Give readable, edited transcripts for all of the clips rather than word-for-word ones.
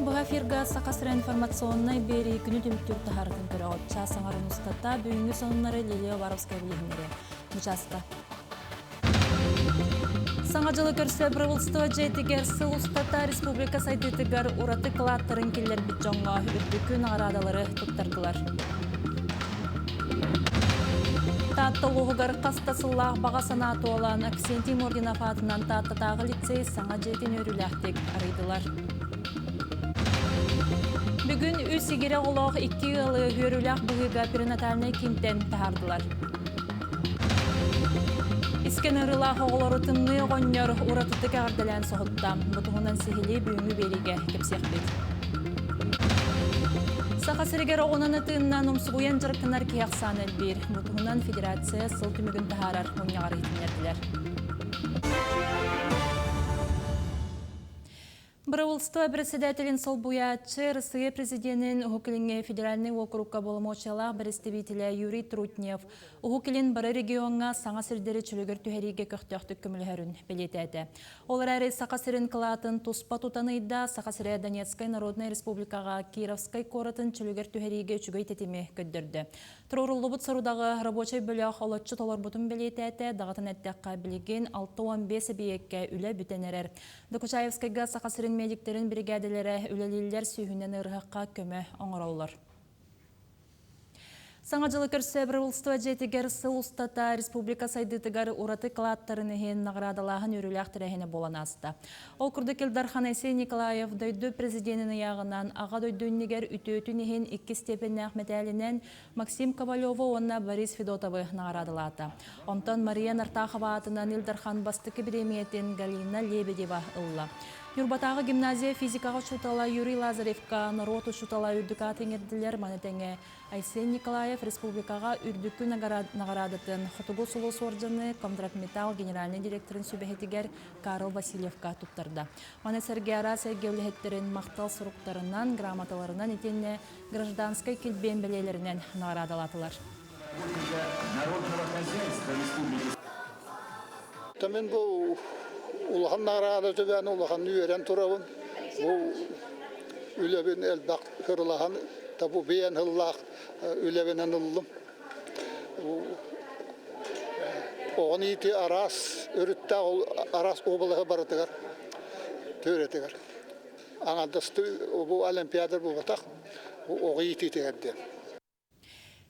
Быһа эфирга Саха сирэ информационнай биэрии күнү түмүктүүр таһаарытын көрөҕүт. Чаас аҥарын устата бүгүҥҥү сонуннары Лилия Уваровская билиһиннэриэ. Бу чааска. Саҥа дьылы көрсө правительство дьиэтигэр сыл устата республика сайдыытыгар ураты кылааттарын киллэрбит дьоҥҥо үрдүкү наҕараадалары туттардылар. Таатта улууһугар хас да сыллаах баҕа санаа туолан Аксентий Мординов аатынан Тааттатааҕы лицей саҥа дьиэтин үөрүүлээхтик арыйдылар. Бүгүн үс игирэ оҕолоох икки ыалы үөрүүлээх быһыыга перинатальнай киинтэн таһаардылар. Искэн ыарыылаах оҕолору тымныы оҕонньор уратытык эҕэрдэлээн соһутта. Бу туһунан сиһилии бүгүҥҥү биэриигэ кэпсиэхпит. Саха сиригэр оҕунан ытыыннан умсугуйан дьарыктанар киһи ахсаана элбиир. Бу туһунан федерация сыл түмүгүн таһаарар мунньаҕар иһитиннэрдилэр. Бырабыылыстыба председателин солбуйааччы Россия президенин Уһук Илиҥҥи федеральнай уокурукка боломуочуйалаах бэрэстэбиитэлэ Юрий Трутнев Уһук Илин бары региоҥҥа саҥа сирдэри чөлүгэр түһэриигэ көхтөөхтүк көмөлөһөрүн бэлиэтээтэ. Ол эрээри Саха сирин кылаатын туспа тутан ыйда Саха сирэ Донецкай Народнай Республикаҕа Кировскай куоратын чөлүгэр түһэриигэ үчүгэй тэтими көрдөрдө. Туруоруллубут сорудаҕы рабочай бөлөх олоччу толорбутун бэлиэтээтэ, даҕатан эттэххэ, билигин 65 эбийиэккэ үлэ бүтэн эрэр. Докучаевскайга Саха сирин медиктэрин биригээдэлэрэ үлэлииллэр, сүүһүнэн ыарыһахха көмө оҥороллор. Саҥа дьылы көрсө правительство дьиэтигэр сыл устата республика сайдыытыгар ураты кылааттарын иһин наҕараадалааһын үөрүүлээх тэрээһинэ буолан ааста. Ол курдук Ил Дархан Айсен Николаев дойду президенин ыйааҕынан Аҕа дойду иннигэр үтүөтүн иһин иккис степеннээх мэтээлинэн Максим Ковалеву уонна Борис Федотовы наҕараадалаата. Онтон Мария Нартахова аатынан Ил Дархан бастакы бириэмийэтин Галина Лебедева ылла. Ньурбатааҕы гимназия физикаҕа учуутала Юрий Лазаревка норуот учуутала үрдүк ааты иҥэрдилэр. Маны тэҥэ Айсен Николаев республикаҕа үрдүкү наҕараадатын Хотугу сулус уордьаны Комдрагметалл генеральнай директорын сүбэһитигэр Карл Васильевка туттарда. Маны сэргэ араас эйгэ үлэһиттэрин махтал суруктарынан, грамоталарынан итиэннэ гражданскай килбиэн бэлиэлэринэн наҕараадалаатылар. Мин бу улахан наҕараада түбээн улахан үөрэн турабын. Бу үлэбин элбэх ырылаһан табу биэн ыллаах үлэбинэн ыллым. Оҕону иитии араас өрүттээх ол араас уобалаһы барытыгар төрөтүгэр. Аҥардастыы бу олимпиада буолбатах, оҕо иитиитигэр диэн.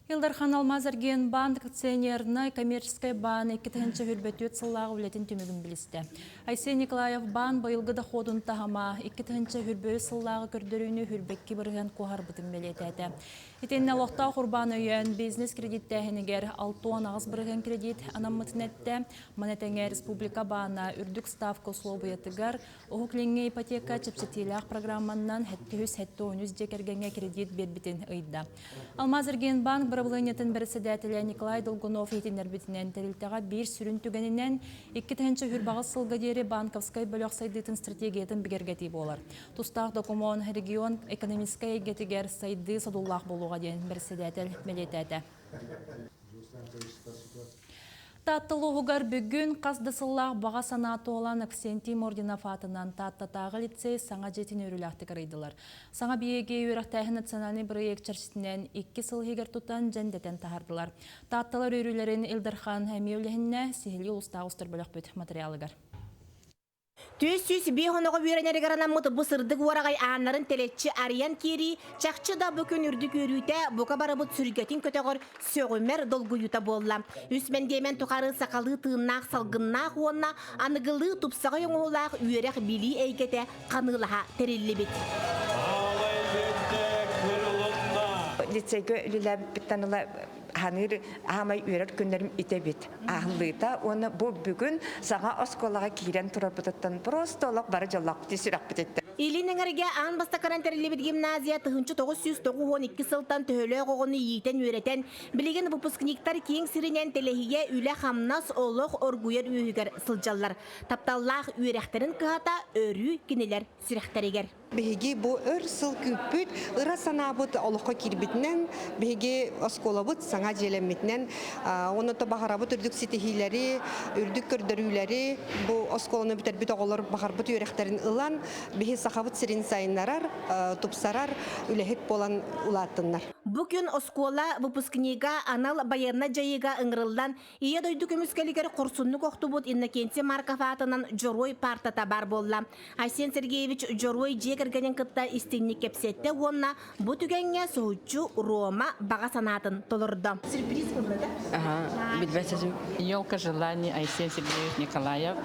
Ил Дархан Алмазэргиэнбанк акционернай коммерческай баан 2024 сыллааҕы үлэтин түмүгүн билистэ. Айсен Николаев баан быйылгы доходун таһыма 2023 сыллааҕы көрдөрүүнү хүрбэкки бырыһыан куоһарбытын бэлиэтээтэ. Итиннэ олохтоох урбаан өйөөн бизнес кредиттээһинигэр 68 бырыһыан кредит анаммытын эттэ. Маны тэҥэ республика баана үрдүк ставка услуобуйатыгар Уһук Илиҥҥи ипотека чэпчэтиилээх программаннан 773 дьиэ кэргэҥҥэ кредит биэрбитин ыйда. Алмазэргиэнбанк бырабылыанньатын бэрэссэдээтэлэ Николай Долгунов иһитиннэрбитинэн, тэрилтэҕэ биир сүрүн түгэнинэн 2028 сылга диэри банковскай бөлөх сайдыытын стратегиятын бигэргэтии буолар. Тустаах докумуон регион экономическай эйгэтигэр сайдыы содуллаах буолуоҕа диэн бэрэссэдээтэл бэлиэтээтэ. Таатта улууһугар бүгүн хас да сыллаах баҕа санаа туолан Аксентий Мординов аатынан Тааттатааҕы лицей саҥа дьиэтин үөрүүлээхтик арыйдылар. Саҥа биэги үөрэхтээһин национальнай бырайыак чэрчитинэн икки сыл иһигэр тутан дьэндэтэн таһаардылар. Таатталар үөрүүлэрин Ил Дархан эмиэ үлэһиннэ, сиһилии улуустааҕы устар бөлөхпүт материалыгар. 405 оноҕо үөрэнэригэр анаммыт бу сырдык уораҕай ааннарын тэлэччи арыйан киирии, чахчы да бу күн үрдүк үөрүүтэ бука барыбыт сүргэтин көтөҕөр сөҕүмэр долгуйуута буолла. Үс мэндиэмэн тухары сахалыы тыыннаах салгыннаах уонна аныгылыы тупсаҕай оҥоһуулаах үөрэх-билии эйгэтэ ханыылаһа тэриллибит. Лицейгэ үлэлээбиппиттэн ыла ханыыр аамай үөрэр күннэрим итэбит аһыллыыта уонна бу бүгүн саҥа оскуолаҕа киирэн турарбытыттан просто олох бары дьоллоохпут сүрэхпититтэн. Илин эҥэргэ аан бастакынан тэриллибит гимназия 1992 сылтан төһөлөөх оҕону иитэн-үөрэтэн, билигин выпускниктар киэҥ сиринэн тэлэһийэ үлэ-хамнас, олох оргуйар үөһүгэр сылдьаллар. Тапталлаах үөрэхтэрин кыһата өрүү кинилэр сүрэхтэригэр. Биһиги бу өр сыл күүппүт ыра санаабыт олоххо киирбитинэн, биһиги оскуолабыт саҥа дьиэлэммитинэн, уонна то баҕарабыт үрдүк ситиһиилэри, үрдүк көрдөрүүлэри бу оскуоланы бүтэрбит оҕолор баҕарбыт үөрэхтэрин ылан, биһи саха Сахабыт сирин сайыннарар, тупсарар үлэһит буолан улааттыннар. Бу күн оскуола выпускнига анал байыаннай дьайыыга ыҥырыллан Ийэ дойду көмүскэлигэр хорсуннук охтубут Иннокентий Марков аатынан Дьоруой паартата баар буолла. Айсен Сергеевич Дьоруой дьиэ кэргэнин кытта истиҥник кэпсэттэ уонна бу түгэҥҥэ соһуччу Рома баҕа санаатын толордо. Сюрприз буолла да? Ага, билбэт этим. Елка желаний Айсен Сергеевич Николаев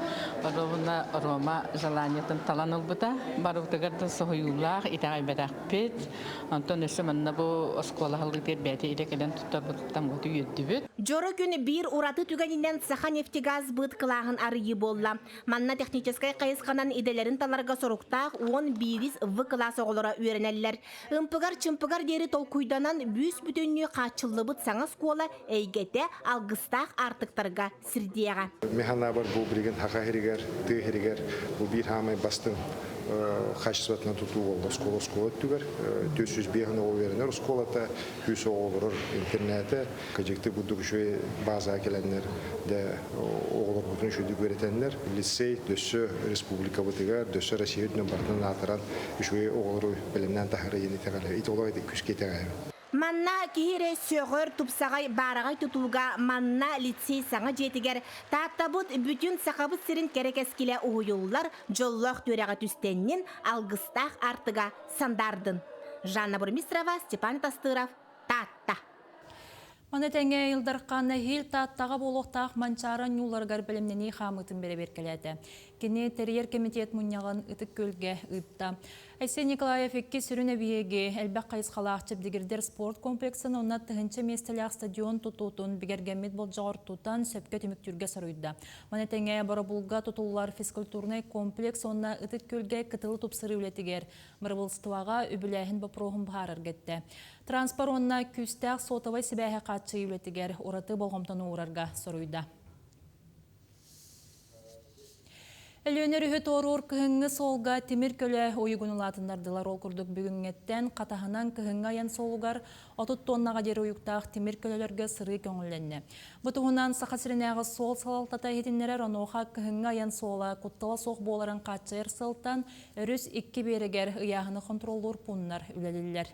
ровно Рома желаниетын талан ылбыта. Барыбытыгар да соһуйуулаах, итэҕэйбэтэхпит. Онтон өссө манна бу оскуола аһыллыытыгар бэйэтэ илэ кэлэн туттарбытыттан бу үөрдүбүт. Дьоро күн биир ураты түгэнинэн Саханефтегаз быт кылааһын арыйыы буолла. Манна техническэй хайысханан идэлэрин таларга соруктаах 11 В кылаас оҕолоро үөрэнэллэр. Ымпыгар-чымпыгар диэри толкуйданан бүүс-бүтүннүү хааччыллыбыт саҥа оскуола эйгэтэ алгыстаах аартыктарга сирдиэҕэ. Механабар бу билигин Хаха сиригэр, тыа сиригэр бу биир хаамай бастыҥ качествотынан тутуу буолла оскуола оскуола өттүгэр 405 оҕо үөрэнэр оскуолата, 100 оҕо олорор интернатэ кыдьыкты бурдук үчүгэй базаҕа кэлэннэр дэ оҕолорбутун үчүгэйдик үөрэтэннэр лицей дөссө республикабытыгар дөссө Россия үрдүнэн барытын аатыран үчүгэй оҕолору бэлэмнээн таһара диэн итэҕэлэ ити олох күүскэ итэҕэйэбин. Манна киһи эрэ сөҕөр, тупсаҕай, баараҕай тутууга манна лицей саҥа дьиэтигэр Тааттабыт бүтүн Сахабыт сирин кэрэ кэскилэ уһуйуллар дьоллоох түөрэҕэ түстэннин, алгыстаах аартыга сандаардын. Жанна Бурмистрова, Степан Тастыров, Таатта. Маны тэҥэ Ил Дархан эһиил Тааттаҕа буолуохтаах Манчаары оонньууларыгар бэлэмнэнии хаамыытын бэрэбиэркэлээтэ. Кини тэрийэр кэмитиэт мунньаҕын Ытык Күөлгэ ыытта. Айсен Николаев икки сүрүн эбийиэги, элбэх хайысхалаах чэбдигирдэр спорт комплексын уонна тыһыынча миэстэлээх стадион тутуутун бигэргэммит болдьоҕор тутан сөпкө түмүктүүргэ соруйда. Маны тэҥэ Боробулга тутуллар физкультурнай комплекс уонна Ытык Күөлгэ кытылы тупсарыы үлэтигэр бырабыылыстыбаҕа үбүлээһин боппуруоһун быһаарарга эттэ. Транспорт уонна күүстээх сотовай сибээһи хааччыйыы үлэтигэр ураты болҕомтону уурарга соруйда. Өлүөнэ өрүһү туоруур кыһыҥҥы суолга тимир көлө уйугун улаатыннардылар. Ол курдук бүгүҥҥэттэн хатаһынан кыһыҥҥы айан суолугар 30 тоннаҕа диэри уйуктаах тимир көлөлөргө сырыы көҥүллэннэ. Бу туһунан Саха сиринээҕи суол салалтата иһитиннэрэр, онуоха кыһыҥҥы айан суола куттала суох буоларын хааччыйар сыалтан өрүс икки биэрэгэр ыйааһыны хонтуруоллуур пууннар үлэлииллэр.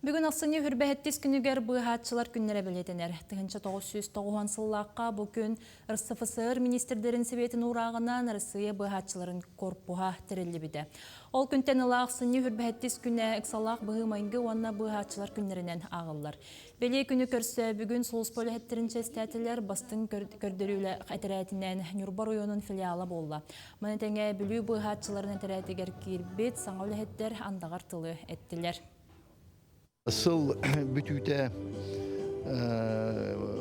Бүгүн ахсынньы хүрбэһэттис күнүгэр быыһааччылар күннэрэ бэлиэтэнэр. 1990 сыллаахха бу күн РСФСР министрдэрин сэбиэтин уурааҕынан Россия быыһааччыларын корпуһа тэриллибитэ. Ол күнтэн ыла ахсынньы хүрбэһэттис күнэ ыксалаах быһыы-майгы уонна быыһааччылар күннэринэн ааҕыллар. Бэлиэ күнү көрсө бүгүн сулууспа үлэһиттэрин чэстээтилэр бастыҥ көрдөрүүлээх этэрээтинэн Ньурба оройуонун филиала буолла. Маны тэҥэ Бүлүү быыһааччыларын этэрээтигэр киирбит саҥа үлэһиттэр андаҕар тылы эттилэр. Сыл бүтүүтэ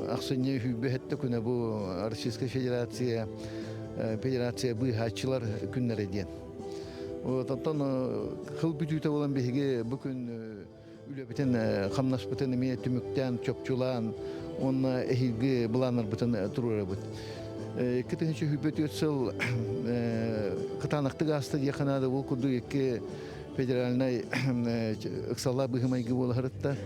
ахсынньы сүүрбэһэттэ күнэ бу Российская Федерация Федерация быыһааччылар күннэрэ диэн. Вот оттон кыл бүтүүтэ буолан биһиги бу күн үлэбитин хамнаспытын эмиэ түмүктээн, чопчулаан уонна эһиилги былааннарбытын туруорабыт. 2024 сыл кытаанахтык ааста диэххэ наада, ол курдук икки федеральнай ыксаллаах быһыы-майгы буола сырытта.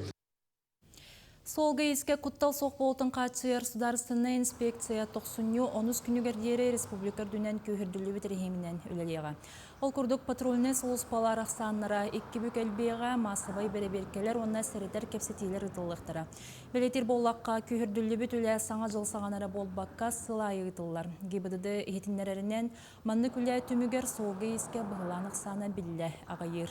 Суолга искэ куттал суох буолтун хааччыйар судаарыстыбаннай инспекция тохсунньу онус күнүгэр диэри республика үрдүнэн күүһүрдүллүбүт режиминэн үлэлиэҕэ. Ол курдук патрульнай сулууспалар ахсааннара икки бүк элбиэҕэ, маассабай бэрэбиэркэлэр уонна сэрэтэр кэпсэтиилэр ыытыллыахтара. Бэлиэтиир буоллахха, күүһүрдүллүбүт үлэ Саҥа дьыл саҕана эрэ буолбакка, сыл аайы ыытыллар. ГИБДД иһитиннэрэринэн, маннык үлэ түмүгэр суолга-иискэ быһылаан ахсаана биллэ аҕыйыыр.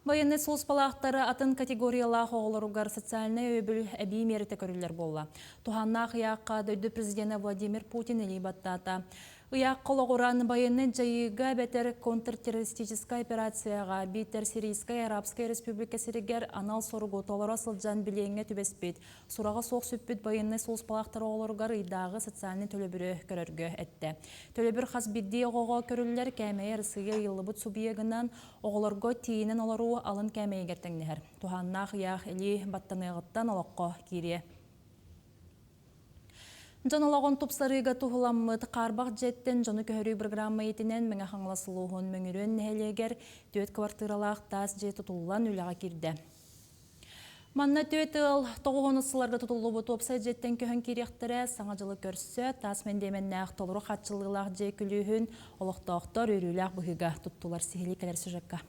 Байыаннай сулууспалаахтары атын категориялаах оҕолоругар социальнай өйөбүл эбии миэрэтэ көрүллэр буолла. Туһааннаах ыйаахха дойду президенэ Владимир Путин илии баттаата. Ыйаахха олоҕуран, байыаннай дьайыыга эбэтэр контртеррористическай операцияҕа биитэр Сирийскэй Арабскай Республика сиригэр анал соругу толоро сылдьан билиэҥҥэ түбэспит, сураҕа суох сүппүт байыаннай сулууспалаахтар оҕолоругар ыйдааҕы социальнай төлөбүрү көрөргө эттэ. Төлөбүр хас биирдии оҕоҕо көрүллэр кээмэйэ Арассыыйа ыйыллыбыт субъегынан оҕолорго тиийинэн олоруу алын кээмэйигэр тэҥнэһэр. Туһааннаах ыйаах илии баттаныаҕыттан олоххо киириэ. Дьон олоҕун тупсарыыга туһуламмыт хаарбах дьиэттэн дьону көһөрүү программа иитинэн Мэҥэ Хаҥалас улууһун Мөҥүрүөн нэһилиэгэр түөрт квартиралаах таас дьиэ тутуллан үлэҕэ киирдэ. Манна түөт ыал тоҕуһун сылларга тутуллубут уопсай дьиэттэн көһөн киириэхтэрэ, саҥа дьылы көрсө, таас мэндиэмэннээх толору хааччыллыылаах дьиэ күлүүһүн олохтоохтор үөрүүлээх быһыыга туттулар сиһилии кэлэр сюжекка.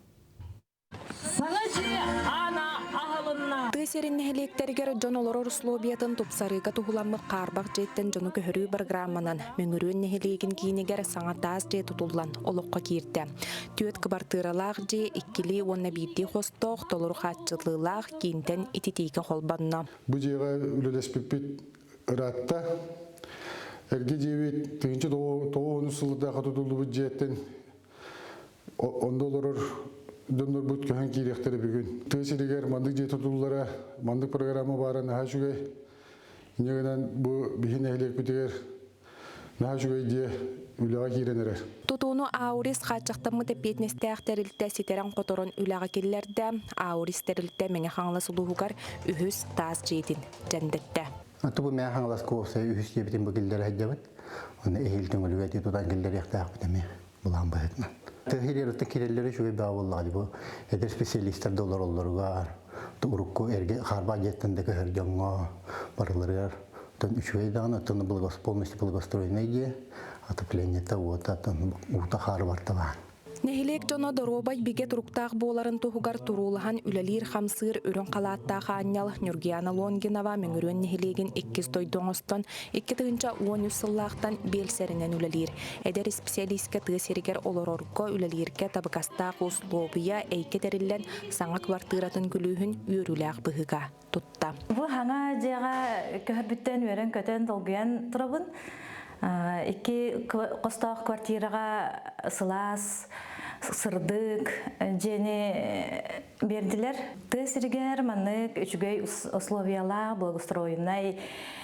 Саҥа дьиэ аана аһылынна. Тыа сирин нэһилиэктэригэр дьон олорор условиятын тупсарыыга туһуламмыт хаарбах дьиэттэн дьону көһөрүү программанан Мөҥүрүөн нэһилиэгин киинигэр саҥа таас дьиэ тутуллан олоххо киирдэ. Түөрт кыбартыыралаах дьиэ иккилии уонна биирдии хостоох толору хааччыллыылаах киинтэн ититиигэ холбонно. Бу дьиэҕэ үлэлэспиппит ыраатта. Эргэ дьиэбит 1990 сыллардаахха тутуллубут дьиэттэн онно олорор дьоннорбут көһөн киириэхтэрэ бүгүн. Тыа сиригэр маннык дьиэ тутуллара, маннык программа баара наһаа үчүгэй. Инньэ гынан бу биһи нэһилиэкпитигэр Наһаа үчүгэй дьиэ үлэҕэ киирэн эрэр. Тутууну Аурис хааччахтаммыт эппиэтинэстээх тэрилтэ ситэрэн-хоторон үлэҕэ киллэрдэ. Аурис тэрилтэ Мэҥэ Хаҥалас улууһугар үһүс таас дьиэтин дьэндэттэ. Тубу Мэҥэ Хаҥалас уопсай үһүс дьиэбитин бу киллэрэ сылдьабыт. Онно эһиил түҥүлүгэ ити тутан киллэриэхтээхпит эмиэ былаан быһыытынан. Тыһыйыырыттан кирэллэрэ үчүгэй баа буоллаҕа бу эдэр специалистар да олороллоругар урукку эргэ хаарбах дьиэттэн да көһөр дьоҥҥо барыларыгар Оттон үчүгэй даҕаны, оттон полностью благоустроенный дьиэ, отоплениета, уота, уута хаары барталаан. Нэһилиэк дьоно доруобай бигэ туруктаах буоларын туһугар туруулаһан үлэлиир-хамсыыр үрүҥ халааттаах аанньал Ньургуяна Лонгинова Мөҥүрүөн нэһилиэгин иккис дойду оҥостон 2013 сыллаахтан биэлсэринэн үлэлиир. Эдэр исписэлиискэ тыа сиригэр олорорго, үлэлииргэ табыгастаах услуобуйа эйгэ тэриллэн саҥа кыбартыыратын күлүүһүн үөрүүлээх быһыыга тутта. Бу саҥа дьиэҕэ көһөрбүттэн үөрэн-көтөн долгуйан турабын. Икки хостоох квартираҕа сылаас, сырдык дьиэни биэрдилэр. Тыа сиригэр маннык үчүгэй условиялаах, благоустроеннай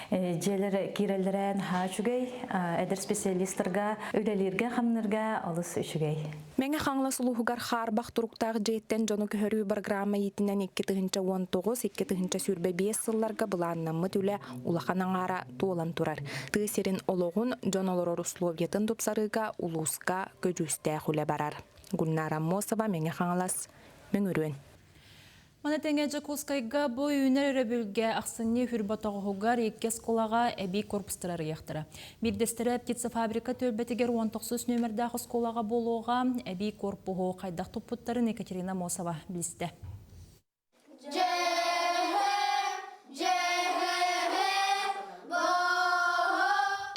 дьиэлэр киирэллэрэ наһаа үчүгэй. Эдэр специалистарга үлэлииргэ-хамныырга олус үчүгэй. Мэҥэ Хаҥалас улууһугар хаарбах туруктаах дьиэттэн дьону көһөрүү бырагыраама иитинэн 2019-2025 сылларга былааннаммыт үлэ улахан аҥаара туолан турар. Тыа сирин олоҕун, дьон олорор условиятын тупсарыыга улууска көдьүүстээх үлэ барар. Гульнара Аммосова, Мэҥэ Хаҥалас, Мөҥүрүөн. Маны тэҥэ Дьокуускайга бу үүнэр өрөбүлгэ ахсынньы хүрботоҕуһугар икки оскуолаҕа эбии корпустар арыйыахтара. Биирдэстэрэ птицефабрика түөлбэтигэр 19 нүөмэрдээх оскуолаҕа буолуоҕа. Эбии корпуһу хайдах туппуттарын Екатерина Мосова билистэ.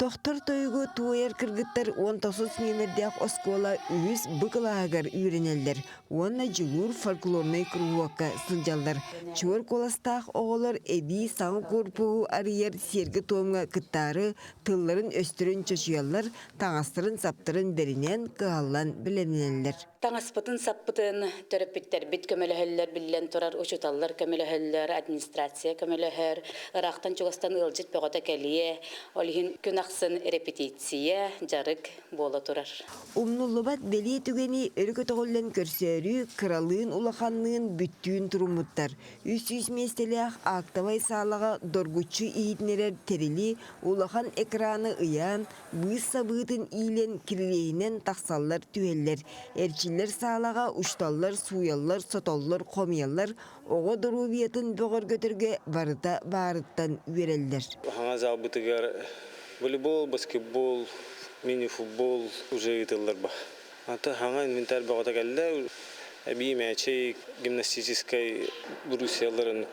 Тохтор тойугу туойар кыргыттар 19 нүөмэрдээх оскуола үһүс Б кылааһыгар үөрэнэллэр. уонна Дьулуур фольклорнай куруһуокка сылдьаллар. Чуор куоластаах оҕолор эбии саҥа куорпуһу арыйар сиэргэ-туомҥа кыттаары тылларын-өстөрүн чочуйаллар, таҥастарын-саптарын бэринэн, кыһаллан бэлэмнэнэллэр. Таҥаспытын-саппытын төрөппүттэрбит көмөлөһөллөр, биллэн турар, учууталлар көмөлөһөллөр, администрация көмөлөһөр, ыраахтан-чугастан ыалдьыт бөҕөтө кэлиэ. Ол иһин күн ахсын репетиция, дьарык буола турар. Умнуллубат бэлиэ түгэни өрө көтөҕүллэн көрсөөрү кыралыын-улаханныын бүттүүн туруммуттар. 300 миэстэлээх актовай саалаҕа доргуччу иһитиннэрэр тэрили улахан экраны ыйаан, быыс сабыытын иилэн кирилиэһинэн тахсаллар-түһэллэр. Эрчиллэр саалаҕа усталлар, сууйаллар, сотоллор, хомуйаллар, оҕо доруобуйатын бөҕөргөтөргө барыта баарыттан үөрэллэр. Хаҥас залбытыгар волейбол, баскетбол, мини-футбол уже ыытыллар ба. Ата хаҥа инвентарь бөҕөтө кэллэ. Эбии мээчик, гимнастическай брусьяларын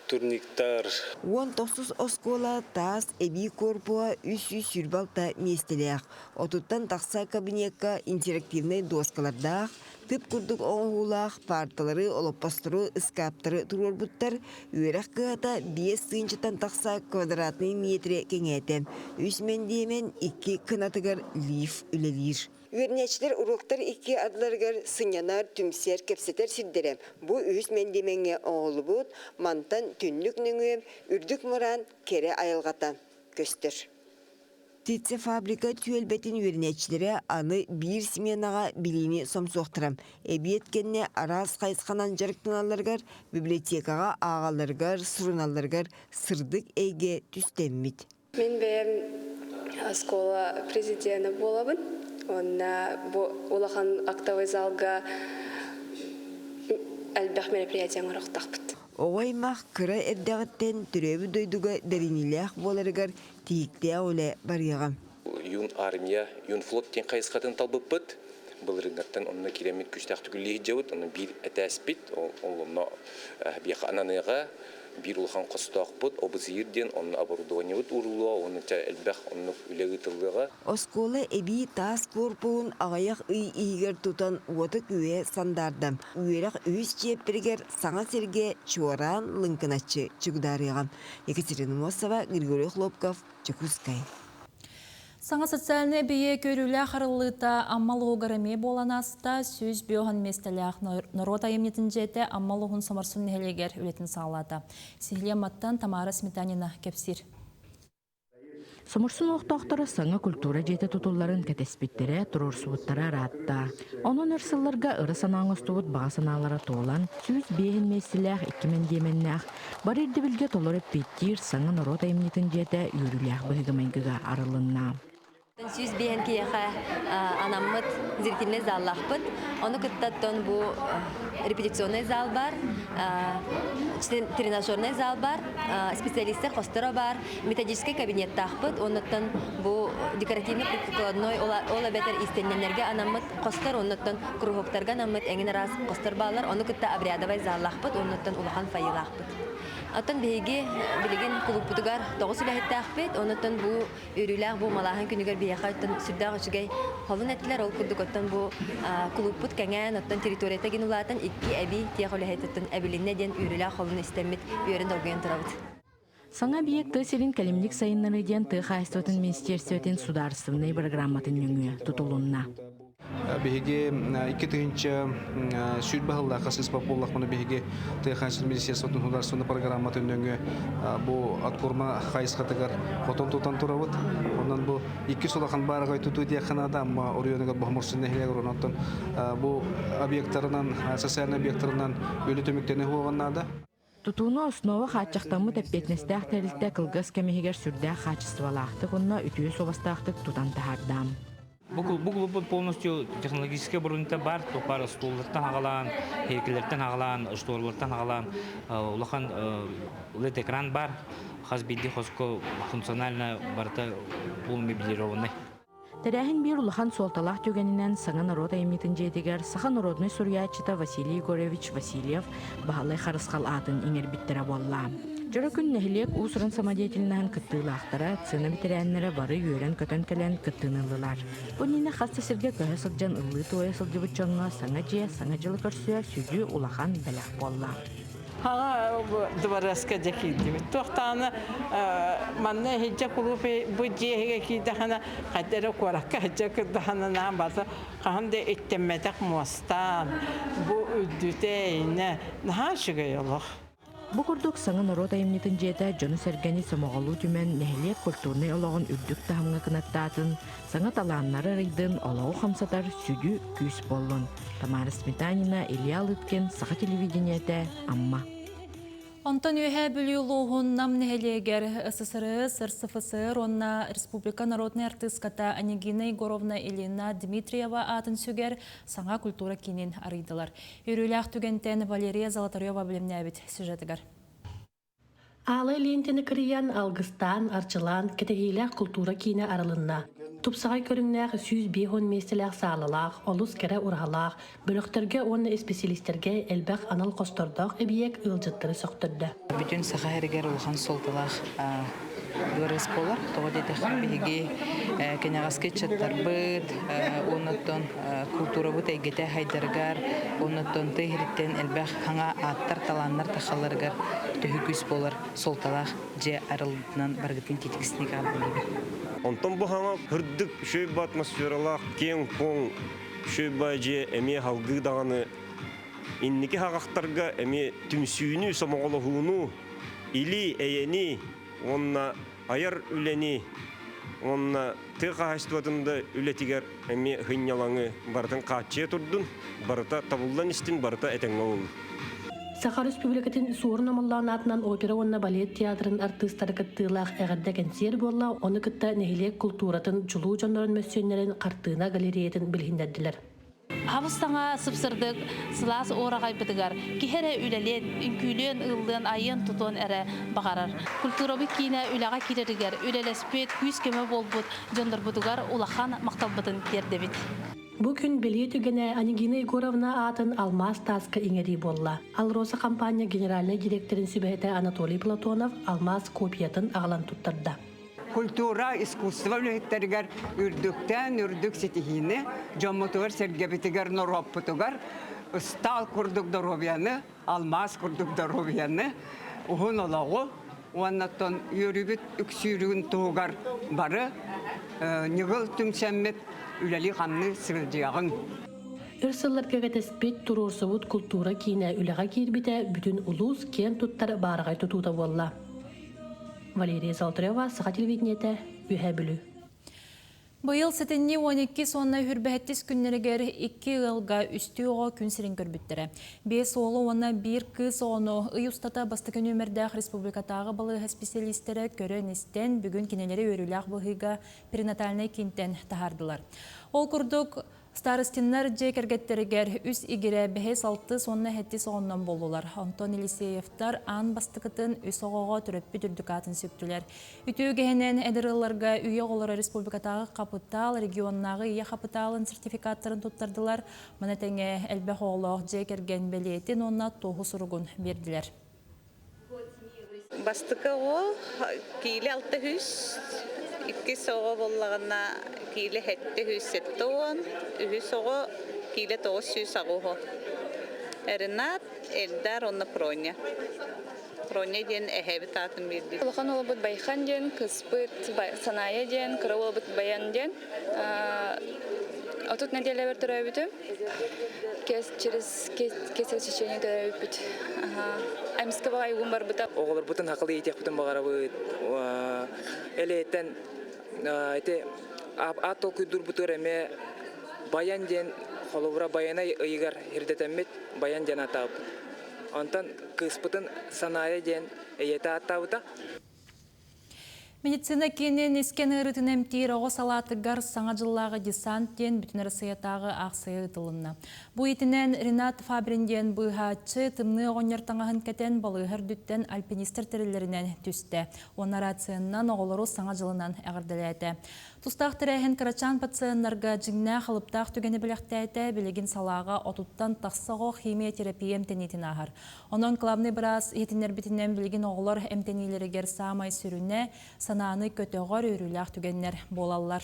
турниктар. 19 оскуола таас эбии корпуһа 326 миэстэлээх. Отуттан тахса кабинекка интерактивнай дуоскалардаах, Тып курдук оҥоһуулаах паарталары, олоппостору, ыскааптары туруорбуттар. Үөрэх кыһата 5 тыһыынчаттан тахса квадратнай миэтэрэ кэҥээтэ. Үс мэндиэмэн икки кынатыгар лифт үлэлиир. Үөрэнээччилэр уруоктар икки ардыларыгар сынньанар, түмсэр, кэпсэтэр сирдэрэ бу үһүс мэндиэмэҥҥэ оҥоһуллубут, мантан түннүк нөҥүө үрдүк мыраан кэрэ айылҕата көстөр. Птицефабрика түөлбэтин үөрэнээччилэрэ аны биир сменаҕа билиини сомсуохтара. Эбиэт кэннэ араас хайысханан дьарыктаналларыгар, библиотекаҕа ааҕалларыгар, суруналларыгар сырдык эйгэ түстэммит. Мин бэйэм оскуола президенэ буолабын. Уонна бу улахан актовый залга элбэх мероприятие оҥоруохтаахпыт. Оҕо аймах кыра эрдэҕиттэн төрөөбүт дойдуга бэриниилээх буоларыгар тиһиктээх үлэ барыаҕа. Юн армия, юн флот диэн хайысхатын талбыппыт. Былырыыҥҥаттан онно киирэммит күүстээхтик үлэлии сылдьабыт. Онно биир этээспит, ол онно биһиэхэ ананыаҕа биир улахан хостоохпут, обузиир диэн онно оборудованиебыт ууруллуоҕа уонна элбэх оннук үлэ ыытыллыаҕа. Оскуола эбии таас куорпуһун аҕыйах ый иһигэр тутан уота-күүһэ сандаарда. Үөрэх үһүс чиэппэригэр саҥа сиргэ чуораан лыҥкыначчы чугдаарыаҕа. Екатерина Мосова, Григорий Хлопков, Дьокуускай. Саҥа социальнай эбийиэк үөрүүлээх арыллыыта Амма улууһугар эмиэ буолан ааста. 105 миэстэлээх норуот айымньытын дьиэтэ Амма улууһун Соморсун нэһилиэгэр үлэтин саҕалаата. Сиһилии Амматтан Тамара Сметанина кэпсиир. Соморсун олохтоохторо саҥа культура дьиэтэ тутулларын кэтэспиттэрэ, туруорсубуттара ыраатта. Онон өр сылларга ыра санаа оҥостубут баҕа санаалара туолан, 105 миэстэлээх, икки мэндиэмэннээх, бары ирдэбилгэ толору эппиэттиир саҥа норуот айымньытын дьиэтэ үөрүүлээх быһыыга-майгыга арылынна. 105 киһиэхэ анаммыт зрительный заллаахпыт. Ону кытта оттон бу репетиционный зал бар, тренажерный зал бар, специалистар хосторо бар, методическай кабинеттаахпыт. Оннуттан бу декоративно-прикладной ол эбэтэр иистэнньэннэргэ анаммыт хостор, оннуттан круһоктарга анаммыт эҥин араас хостор бааллар. Ону кытта обрядовай заллаахпыт, оннуттан улахан фойелаахпыт. Оттон биһиги билигин кулууппутугар тоҕус үлэһиттээхпит. Оннуттан бу Үөрүүлээх бу малааһын күнүгэр биһиэхэ оттон сүрдээх үчүгэй холун этилэр. Ол курдук оттон бу кулууппут кэҥээн, оттон территорията гин улаатан икки эбии тех үлэһит оттон эбилиннэ диэн үөрүүлээх холун истэммит үөрэн долгуйан турабыт. Саҥа объект тыа сирин кэлимник сайыннарыы диэн тыа хаһаайыстыбатын министиэристибэтин судаарыстыбаннай бырагырааматын нөҥүө тутулунна. Биһиги 2020 сыллаахха сыыспат буоллахпына биһиги тыа хаһаайыстыбатын министерствотын судаарыстыбаннай программатын нөҥүө бу откорма хайысхатыгар хотон тутан турабыт. Онон бу иккис улахан баараҕай тутуу диэххэ наада Амма оройуонугар Бохоморсун нэһилиэгэр онон бу объектарынан социальнай объектарынан үлэ түмүктэнэ уһуоҕун наада. Тутууну основа хааччахтаммыт эппиэтинэстээх тэрилтэ кылгас кэм иһигэр сүрдээх хаачыстыбалаахтык уонна үтүө суобастаахтык тутан таһаарда. Бу клубпут полностью технологическай оборудование бар, топар столлартан аҕалаан, хейкелертэн аҕалаан, шторлартан аҕалаан улахан LED экран бар, хас биирдии хоско функционально барыта полумеблированный. Тэрээһин биир улахан суолталаах түгэнинэн саҥа норуот айымньытын дьиэтигэр саха народнай суруйааччыта Василий Егорович Васильев Баһылай Харысхал аатын иҥэрбиттэрэ буолла. Дьоро күн нэһилиэк уус-уран самодеятельноһын кыттыылаахтара, сцена бэтэрээннэрэ бары үөрэн-көтөн кэлэн кыттыыны ыллылар. Бу иннинэ хас да сиргэ көһө сылдьан ыллыы-туойа сылдьыбыт дьоҥҥо саҥа дьиэ, саҥа дьылы көрсүө сүдү улахан бэлэх буолла. Хаҥа дыбарыаска дьэ киирдибит. Туохтааны манна иһирдьэ кулууп бу дьиэ иһигэр киирдэххинэ хайда эрэ куоракка иһирдьэ кырдаһына наан бата хаһан да иттэммэтэх муостаан бу үрдүтэ эйнэ наһаа үчүгэй олох. Бу курдук саҥа норуот айымньытын дьиэтэ дьону-сэргэни сомоҕолуу түмэн нэһилиэк культурнай олоҕун үрдүк таһымҥа кынаттаатын, саҥа талааннары арыйдын, олоҕу хамсатар сүдү күүс буоллун. Тамара Сметанина, Илья Лыткин, Саха телевидениетэ, Амма. Онтон Үөһээ Бүлүү улууһун Нам нэһилиэгэр ССРС, РСФСР уонна республика народнай артыыската Анегина Егоровна Ильина Дмитриева аатын сүгэр саҥа культура киинин арыйдылар. Үөрүүлээх түгэнтэн Валерия Золотарева билимнээбит сюжетыгар. Аалай лиэнтэни кырыйан, алгыстаан, арчылаан, кэтэһиилээх култуура киинэ арылынна. Тупсаҕай көрүҥнээх 150 миэстэлээх саалалаах, олус кэрэ ураһалаах, бөлөхтөргө уонна исписэлиистэргэ элбэх анал хостордоох эбийиэк ыалдьыттары сөхтөрдө. Бүтүн Саха сиригэр улахан суолталаах дворец буолар. Тоҕо диэтэххэ, биһиги кэнэҕэски ыччаттарбыт, уонна култуурабыт эйгэтэ хайдарыгар, уонна тыа иһириттэн элбэх хаҥа ааттар, талааннар тахалларыгар төһүү күүс буолар суолталаах дьиэ арыллыбытынан барыгытын тиитиксиник аҕалбыт. Онтон бу хаҥа кырдык үчүгэй атмосфералаах киэҥ-куоҥ үчүгэй дьиэ эмиэ халгыы даҕаны инники хаҕахтарга эмиэ түмсүүнү, сомоҕолоһууну, или-эйэни уонна айар үлэни уонна тыа хаһаайыстыбатын да үлэтигэр эмиэ сынньалаҥы барытын хааччыйа турдун, барыта табыллан истин, барыта этэҥҥэ буоллун. Саха Республикатын Суорун Омоллоон аатынан опера уонна балет театрын артыыстара кыттыылаах эҕэрдэ кэнсиэр буолла, ону кытта нэһилиэк култууратын чулуу дьоннорун мөссүөннэрин хартыына галереятын билиһиннэрдилэр. Хабыс-саҥа сып-сырдык сылаас уораҕайбытыгар киһи эрэ үлэлиэн, үҥкүүлүөн, ыллыан, айыан-тутуон эрэ баҕарар. Культурабыт киинэ үлэҕэ киирэригэр үлэлэспит, күүс-көмө буолбут дьоннорбутугар улахан махталбытын тиэрдэбит. Бу күн бэлиэ түгэнэ Анегина Егоровна аатын алмаас тааска иҥэрии буолла. АЛРОСА компания генеральнай директорын сүбэһитэ Анатолий Платонов алмаас копиятын аҕалан туттарда. Культура, искусство үлэһиттэригэр үрдүктэн үрдүк ситиһиини, дьоммутугар-сэргэбитигэр, норуоппутугар ыстаал курдук доруобуйаны, алмаас курдук доруобуйаны, уһун олоҕу уонна оттон үөрүүбүт үксүүрүн туһугар бары ньыгыл түмсэммит үлэлии-хамныы сылдьыаҕыҥ. Өр сылларга кэтэспит, туруорсубут култуура киинэ үлэҕэ киирбитэ бүтүн улуус киэн туттар баараҕай тутуута буолла. Валерия Золотарева, Саха телевидениетэ, Үөһээ Бүлүү. Быйыл сэтинньи 12 уонна үрбэһэттис күннэригэр икки ыалга үстүү оҕо күн сирин көрбүттэрэ. Биэс уолу уонна биир кыыс оҕону ый устата бастакы нүөмэрдээх республикатааҕы балыыһа специалистэрэ көрөн-истэн, бүгүн кинилэри үөрүүлээх быһыыга перинатальнай киинтэн таһаардылар. Ол курдук, Старостиннар дьиэ кэргэттэригэр үс игирэ бэһис, алтыс уонна сэттис оҕоннон буоллулар. Онтон Елисеевтар аан бастакытын үс оҕоҕо төрөппүт үрдүк аатын сүктүлэр. Үтүө үгэһинэн эдэр ыалларга үйэ оҕолоро республикатааҕы хапытаал, регионнааҕы ийэ хапытаалын сертификаттарын туттардылар. Маны тэҥэ элбэх оҕолоох дьиэ кэргэн бэлиэтин уонна туоһу суругун биэрдилэр. Бастакы оҕо киилэ 600, иккис оҕо буоллаҕына киилэ 770, үһүс оҕо киилэ 980. Ренат, Эльдар уонна Проня. Проня диэн эһээбит аатын биэрдик. Улахан уолбут Байхан диэн, кыыспыт Саная диэн, кыра уолбут Баян диэн. Отут нэдиэлэбэр төрөөбүтүм. Кэс через кесарь сечение төрөөбүппүт. Эмискэ баҕайы угун барбыта. Оҕолорбутун хакылы иитиэхпитин баҕарабыт. Элэйтэн ити аат толкуйдуурбутугар эмиэ Баян диэн холобура Баянай ыйыгар ирдэтэммит Баян диэн ааттаабыппыт. Онтон кыыспытын Санаайа диэн ийэтэ ааттаабыта. Медицина киинин искэн ыарыытын эмтиир оҕо салаатыгар Саҥа дьыллааҕы десант диэн Бүтүн Арассыыйатааҕы аахсыйа ыытылынна. Бу итинэн Ренат Фабрин диэн быыһааччы тымныы оҕонньор таҥаһын кэтэн балыыһа үрдүттэн альпинистэр тэриллэринэн түстэ. Уонна рацияннан оҕолору Саҥа дьылынан эҕэрдэлээтэ. Тустаах тэрээһин кырачаан пациеннарга дьиҥнээх алыптаах түгэни бэлэхтээтэ, билигин салааҕа отуттан тахса оҕо химиотерапия эмтэниитин ааһар. Онон главный быраас иһитиннэрбитинэн билигин оҕолор эмтэниилэригэр саамай сүрүнэ санааны көтөҕөр үөрүүлээх түгэннэр буолаллар.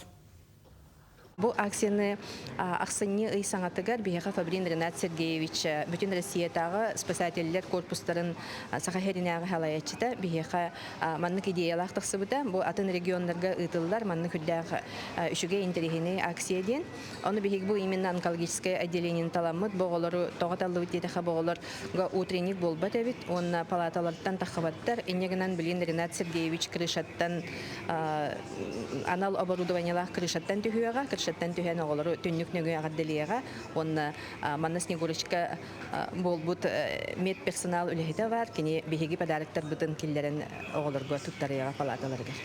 Бу акцияны ахсынньы ый саҥатыгар биһиэхэ Фабрин Ренат Сергеевич бүтүн Россиятааҕы спасателлэр корпустарын Саха сиринээҕи салайааччыта биһиэхэ маннык идеялаах тахсыбыта. Бу атын регионнарга ыытыллар маннык үрдээх үчүгэй интэриэһинэй акция диэн. Ону биһиги бу именно онкологическое отделениени таламмыт, бу оҕолору тоҕо таллыбыт диэтэхэ, бу оҕолорго утренник буолбат эбит уонна палаталартан таххыбаттар. Инньэ гынан билигин Ренат Сергеевич крышаттан анал оборудованиелаах крышаттан түһүөҕэ, крышаттан түһэн оҕолору түннүк нөҥүө эҕэрдэлиэҕэ уонна манна Снегурочка буолбут медперсонал үлэһитэ бар, кини биһиги подароктарбытын киллэрэн оҕолорго туттарыаҕа палаталарыгар.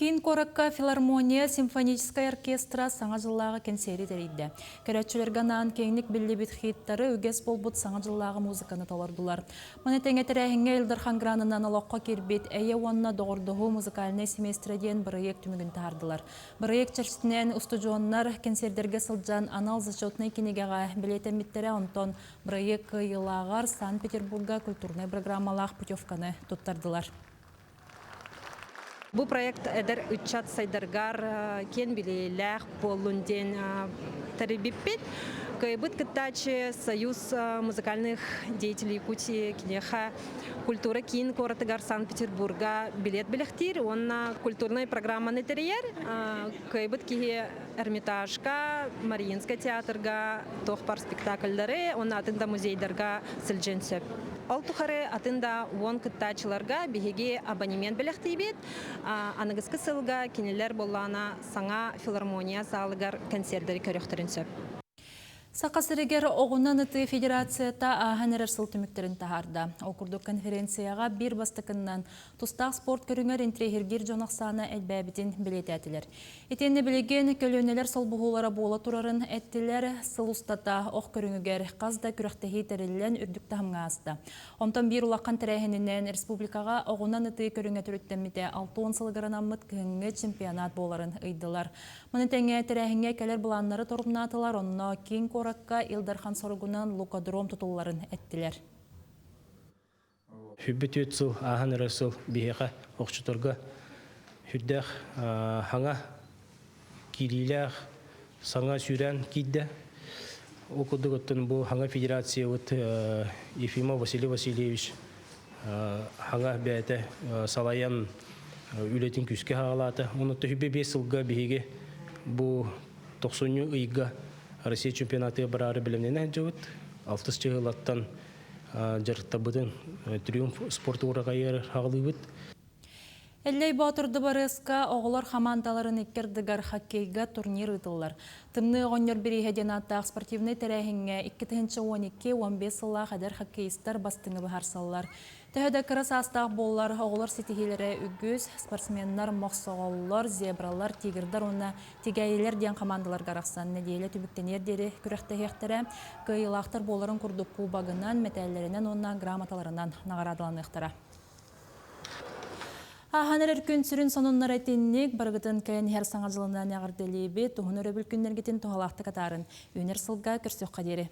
Киин куоракка филармония симфоническай оркестра Саҥа дьыллааҕы кэнсиэри тэрийдэ. Көрөөччүлэргэ анаан киэҥник биллибит хиттары үгэс буолбут Саҥа дьыллааҕы музыканы толордулар. Маны тэҥэ тэрээһиҥҥэ Ил Дархан гранынан олоххо киирбит Эйэ уонна доҕордоһуу музыкальнай семестрэ диэн бырайыак түмүгүн таһаардылар. Бырайыак чэрчитинэн устудьуоннар кэнсиэрдэргэ сылдьан анал зачетнай кинигэҕэ бэлиэтэммиттэрэ, онтон бырайыак кыайыылааҕар Санкт-Петербурга культурнай программалаах путевканы туттардылар. Бу проект эдэр ыччат сайдаргар киэн билиилээх буоллун диэн тэрийбиппит. Кыайбыт кыттааччы Союз музыкальных деятелей Якутии киниэхэ культура киин куоратыгар Санкт-Петербурга билет бэлэхтиир уонна культурнай программаны тэрийэр. Кыайбыт киһи Эрмитажка, Мариинскай театрга туох бар спектакльдары уонна атын да музейдарга сылдьыан сөп. Ол тухары атын да уон кыттааччыларга биһиги абонемент бэлэхтиибит. Аныгыскы сылга кинилэр буоллаҕына саҥа филармония залыгар концердары көрүөхтэрин сөп. Саха сиригэр оҕунан ытыы федерацията ааһан эрэр сыл түмүктэрин таһаарда. Ол курдук конференцияҕа биир бастакыннан тустаах спорт көрүҥэр интириэһиргиир дьон ахсаана элбээбитин бэлиэтээтилэр. Итиэннэ билигин көлүөнэлэр солбуһуулара буола турарын эттилэр. Сыл устата ох көрүҥүгэр хас да күрэхтэһии тэриллэн үрдүк таһымҥа ааста. Онтон биир улахан тэрээһининэн республикаҕа оҕунан ытыы көрүҥэ төрүттэммитэ 60 сылыгар анаммыт кыһыҥҥы чемпионат буоларын ыйдылар. Маны тэҥэ тэрээһиҥҥэ кэлэр былааннары торумнаатылар, онно киин куоракка Ил Дархан соругунан лукодром тутулларын эттилэр. Хүббүт сыл ааһан эрэр сыл биһиэхэ охчуторго сүрдээх хаҥа киириилээх саҥа сүүрээн киирдэ. Ол курдук оттон бу хаҥа федерациябыт Ефимов Василий Васильевич хаҥа бэйэтэ салайан үлэтин күүскэ хаалаата. Онон төһүбэ биэс сылга биһиги бу тохсунньу ыйга Россия чемпионатыгар бараары бэлэмнэнэ сылдьабыт. Алтыс чыһылаттан дьарыктабытын Триумф спорт уораҕайыгар хаҕалыыбыт. Эллэй Боотур дыбарыаска оҕолор хамаандаларын икки ардыгар хоккейга турнир ыытыллар. Тымныы оҕонньор бирииһэ диэн ааттаах спортивнай тэрээһиҥҥэ 2012-15 сыллаах эдэр хоккеистар бастыҥы быһаарсаллар. Төһө да кыра саастаах буоллар, оҕолор ситиһиилэрэ үгүс, спортсменнар мохсоҕоллор, зебралар, тигрдар уонна тигээйилэр диэн хамаандаларга арахсан нэдиэлэ түмүктэниэр диэри күрэхтэһиэхтэрэ. Кыайыылаахтар буоларын курдук кубогынан, мэтээллэринэн уонна грамоталарынан наҕараадаланыахтара. Ааһан эрэр күн сүрүн сонуннара итинник, барыгытын кэлэн иһэр саҥа дьылынан эҕэрдэлиибит, уһун өрөбүл күннэргитин туһалаахтык атаарын. Үүнэр сылга көрсүөххэ диэри.